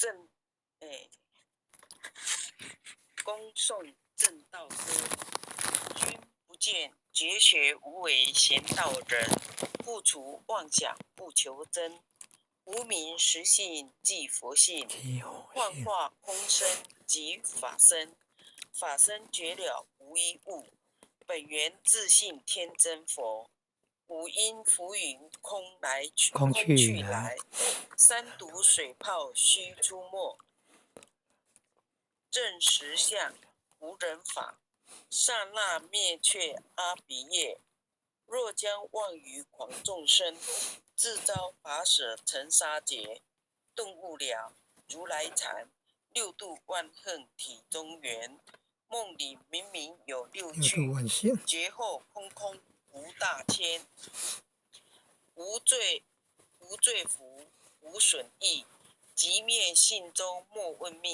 正欸，恭誦證道歌。君不見絕學無為閒道人，不除妄想不求真，無明實性即佛性，幻化空身即法身，法身絕了無一物，本源自性天真佛。五陰浮雲空來空去來，三毒水泡須出沒。證實相無人法，剎那滅卻阿鼻業。若將妄語誑眾生，自遭拔舌成殺劫。頓悟了如來禪，六度萬行體中圓。夢裡明明有六趣，覺後空空無大千，無罪無罪福無損益，寂滅性中莫問覓。